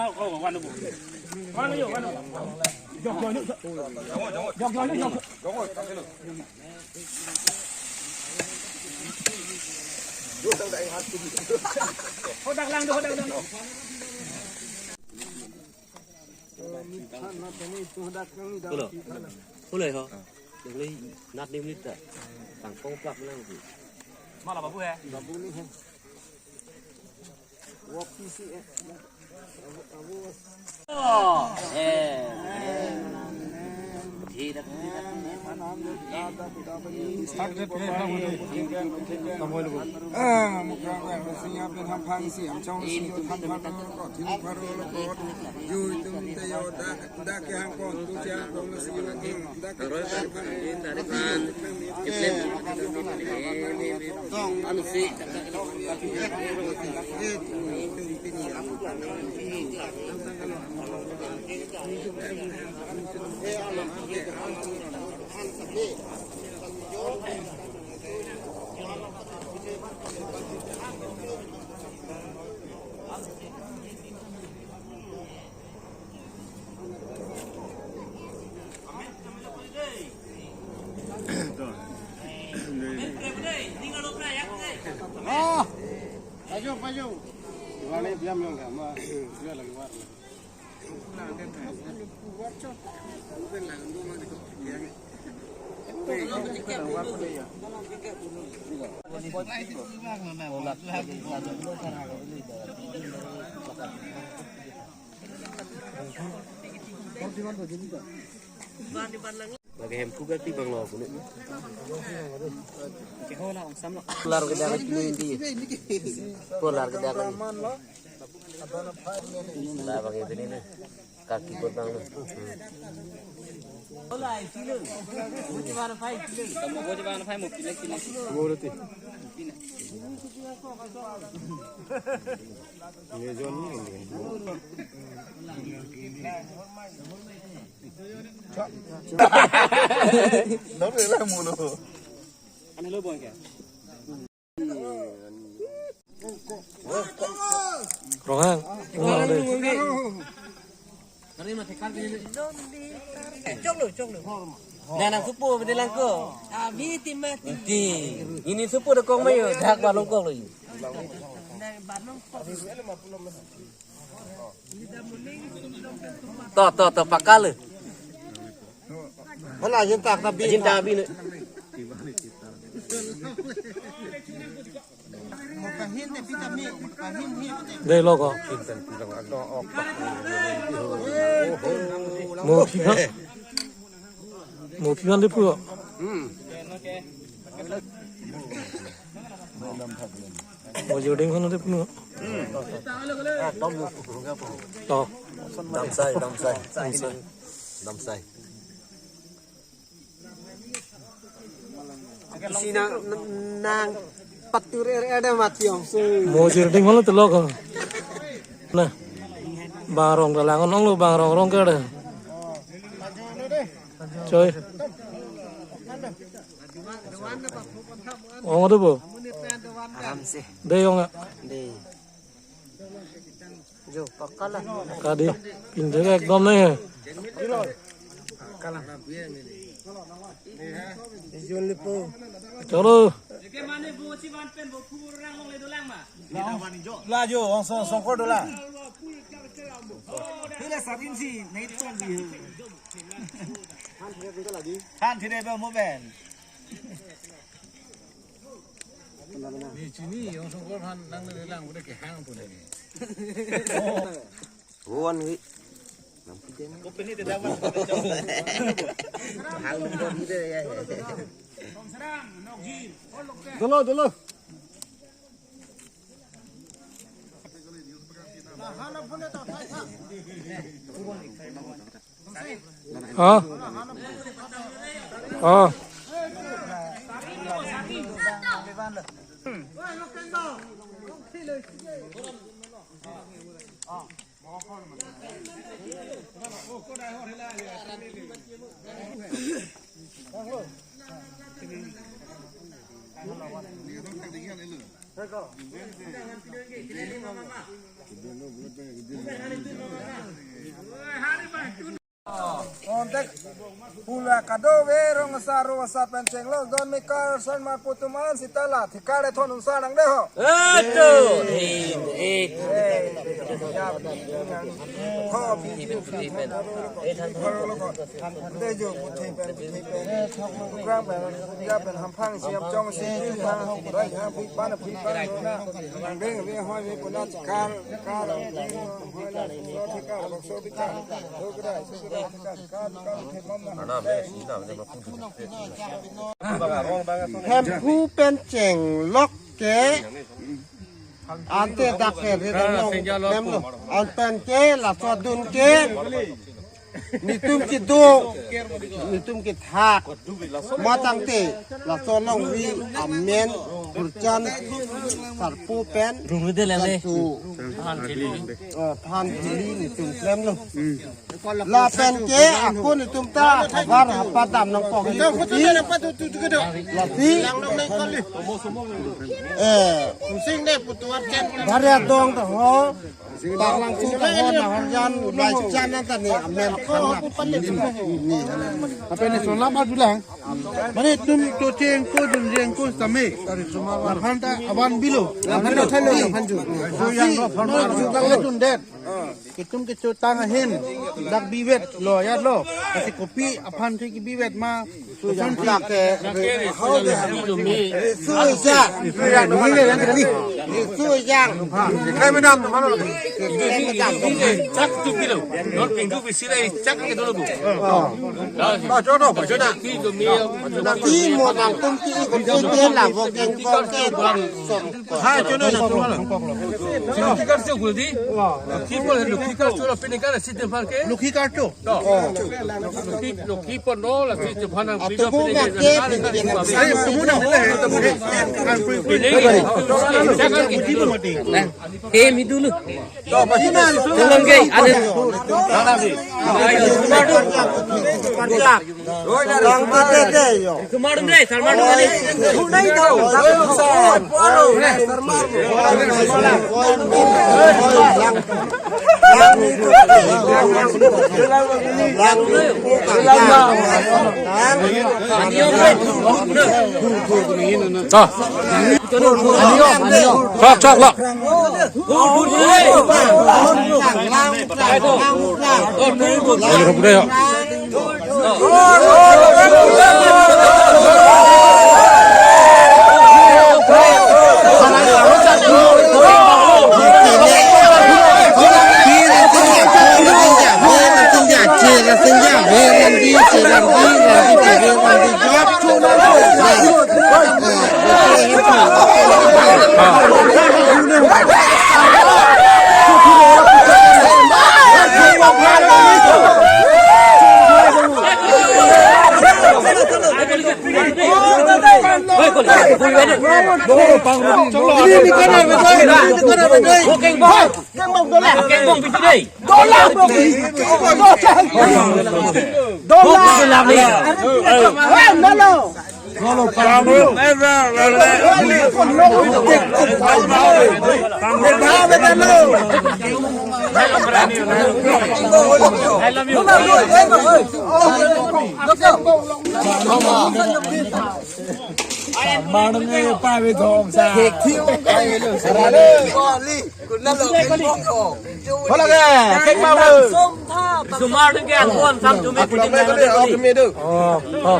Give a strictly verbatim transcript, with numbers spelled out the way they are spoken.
Hodak lang do, hodak lang do. Hello. Hello ho. Dong le nat nim nit ta. Tang kong plak lang tu. Mala babu hai? Babu ni hai. Wo P C eh. Oh, eh, eh. Start the play from the Samuel. Ah, mukha ko siya pen ham phang si, ham chong si, ham phang ko, thim pharo lo ko, ju tum te yo da, da ke hang ko, tu siya ko lo si yo, da ke hang phang. Tong, anu si. Ah, paju, paju. Wale biam yang sama. Dia lagi war. Lagi hem kuga ti bang lo kulit. Polar ke dak ni. Polar ke dak ni. Lah bang ini ni. Kaki kot bang lo. Hola, kilo. Buti mana pai kilo. Kamu buti mana pai mo kilo kilo. Mo roti. Ni jon ni. Nong le lang mulo. Ano lo bang kya? Rong hang. Rong hang deh. Choklo, choklo. Nana supo bede langko. Abi timati. Ti. Ini supo de kong mayo. Dak balong kong lo yu. To, to, to, pakal. Hala, jinta abi. Jinta abi ne. Dei lo ko. Mo phi phan. Mo phi phan de pu. Hmm. Mo joding kono de pu. Hmm. To. Damsai, damsai. Damsai. Damsai. Isi nang, nang patur er er ada mati ong su. Mo jir ding holo telok. Nah. Bang Rong dalang ong lo, Bang Rong Rong ke ada. Choi. Ong ada bo. Aram se. Dei ong ya. Dei. Jo, pakka la. Kadi, pinjak ekdom nahi hai. Pakka la. Jon lipo. Cholo. La jo, ong song songkor dola. Hila sarin si, nahi ton di. Kan thire ba mo ben. Ni chini, ong songkor han nang le lang, udah kehang pun ini. Huan wi. Nampi dia ni. Kopi ni tidak. Hang dia ya. Dolo, dolo. Ha? Ha? Kadokave rong asar ro asar pen chenglok don mekar son ma putuman sitala thikar ethon unsa nang de ho. Eto. Eh, eh. Ho, puthi pen. Puthi pen. Puthi pen. Puthi pen. Puthi pen. Puthi pen. Puthi pen. Hamphang siap chong si, hamphang rai, hamphang pan, hamphang pan, na. Beng, beng, hoi, beng, puna, kar, kar, hoi, na, so, so, kar, so, kar, so, kar, so, kar, kar, kar, kar, kar, kar. Hemphu pen chenglok ke, ante dak ke ri dam long, nem lo. Anpen ke, laso adun ke. Netum kedo, netum kethak. Matangte, laso alongri amen Kurchan Sarpo pen. Rungri de lele. Sarpo. Than thili. Eh, than thili netum klemlo. Lapen ke ako netum ta havar hapadam nangkok. Lasi. Eh. Bhari adong ta ho. Parlang sudah ho, naharjan, laijan anta ni amen khanap. Ni, ni. Apa ni, solam adulang? Mane tum to cheng ko dun jeng ko same. Laphan ta aban bilo. Laphan ta thalo, laphan ju. So yang lo, laphan lo, laphan lo. Itum kechotang ahin dak bivet lo ya lo. Kasi kopi aphan si kebivet ma. Su yang dak ke. Su yang. Su yang. Su yang. Kami dam mana lo? Chak tu kilo. Non pintu bisi lai chak ke dulu bu. Ba jono, ba jona. Ti mo nangtum ti ko te la vo keng ko ke. Ha, jono na tu mana? Lokhi karcho guldi. Lokhi por, Lokhi karcho lo pini kara sitin parke. Lokhi karcho. To. Lokhi, Lokhi por no la sitin parke. Ato ko pini na kara ke, kara ke, kara ke. Ayo, semua dah boleh. Kan free, free. Ini, ini. Jangan gitu. Kemi dulu. Tulung ke, ada. Sumar dun deh, sumar dun deh. Chok, chok, lo. Hola ke, kek mau. Sumar ke angkon sam tumi pini. Oh, oh.